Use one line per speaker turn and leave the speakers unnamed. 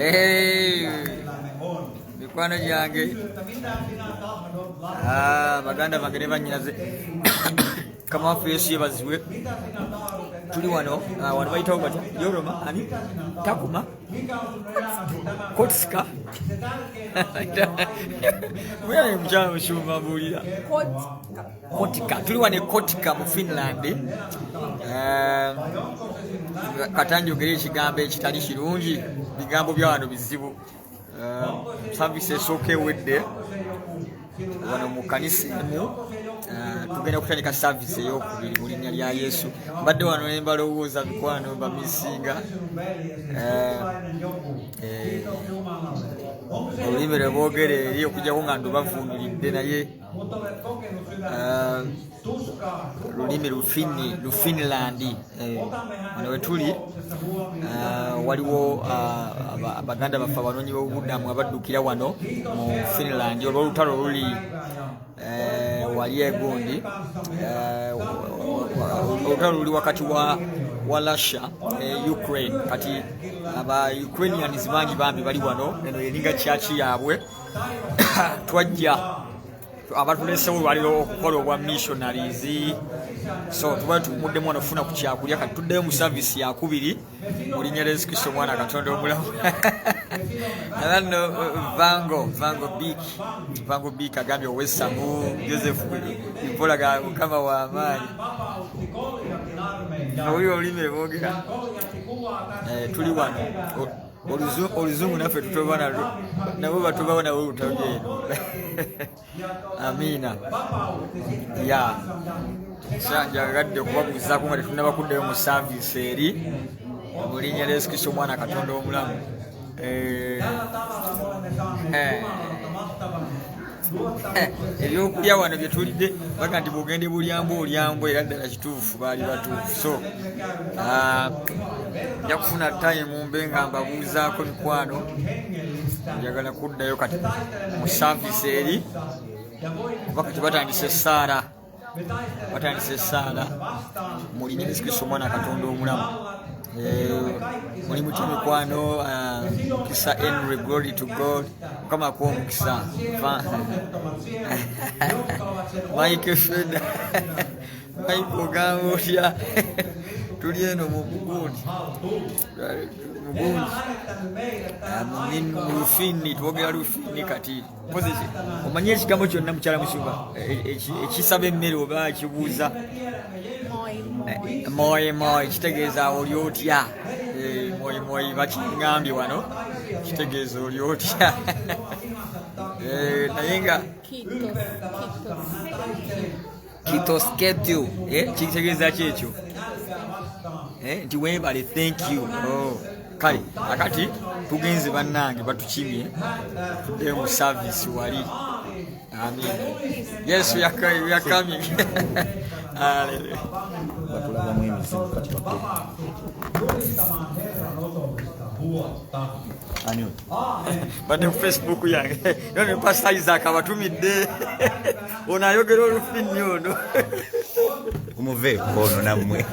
Hey, mikwano gyange, ah, baganda bange ne bannyinaze, Mukama waffe Yesu yebazibwe. Tuli wano, ah, wano bayitawo batya? Yoroma ani takuma Kotsika muyaye mukyala musumba mbuulira. Kotka, tuli wano e Kotka mu Finland. Kata njogere ekigambo ekitali kirungi, bigambo bya wano bizibu. Service esooka ewedde wano mu kanisa emu. Tugenda kutandika service eyokubiri mu linnya lya Yesu. Mbadde wano ne mbalowooza, mikwano, mbamisinga. Olulimi lwe boogera eri okujjako nga ndubavuunulidde, naye lulimi Lufini, Lufinland. Wano wetuli waliwo abaganda baffe abanoonyi b'obubudamu abaddukira wano mu Finland olw'olutalo oluli wali egundi, olutalo luli wakati wa Russia ne Ukraine. Kati aba Ukrainians bangi bambi bali wano. Eno eringa kyaki yaabwe. Twajja abatulesewo olwaliro okukola obwa missionaries, so tuba tumuddemu wano kufuna ku kyakulya. Kati tuddeyo mu service yakubiri mu linnya lya Yesu Kristo, omwana Katonda omulamu. Era nno Vango Bik, Vango Bik agambye owesamu Joseph Mpola ga Mukama w'amaanyi. Owulira olulimi lwe boogera. Tuli wano. Oluzungu naffe tutoba nalwo, nabo batubawo nabo lutalo eno. Amiina. Ya njagadde okubabuuzaako nga tetunaba kuddayo mu service eri mu linnya lya Yesu Kristo, omwana Katonda omulamu. Ebyokulya wano bye tulidde, baga nti bwogende bulyambu olyambu, era ddala kituufu, baali batuufu. So ah, nja kufuna time mbe nga mbabuuzaako, mikwano. Njagala kuddayo kati mu service eri, kuba kati batandise essaala, batandise essaala mu linnya Yesu Kristo, omwana Katonda omulamu. Muli mutya, mikwano? Ah, Mukisa Henry, glory to God, Mukama akuwa omukisa. Mike Feda, Mike, ogamba otya? Tuli eno mu mugundi, mugundi, ah, mu Lufini, twogera Lufini kati. Mpozi omanyi ekigambo kyonna, mukyala musumba, ekisaba emmere oba ekibuuza?
Moi moi.
Moi moi kitegeeza oli otya. Moi moi bakiŋŋambye wano kitegeeza oli otya. Naye nga
Kiitos, kiitos. Thank you.
Kiitos, ketyu, kitegeeza ki ekyo? Nti weebale, thank you. Oh. Kale akati tugenze, bannange, batukimye, tuddeyo mu service wali. Amin. Yes, we are coming. Hallelujah.
Batulabamu emizimu kati bakulu. Ani oyo?
Badde ku Facebook yange yo ne Pastor Isaac abatumidde. Ono ayogera Olufinni ono.
Muveeko ono nammwe.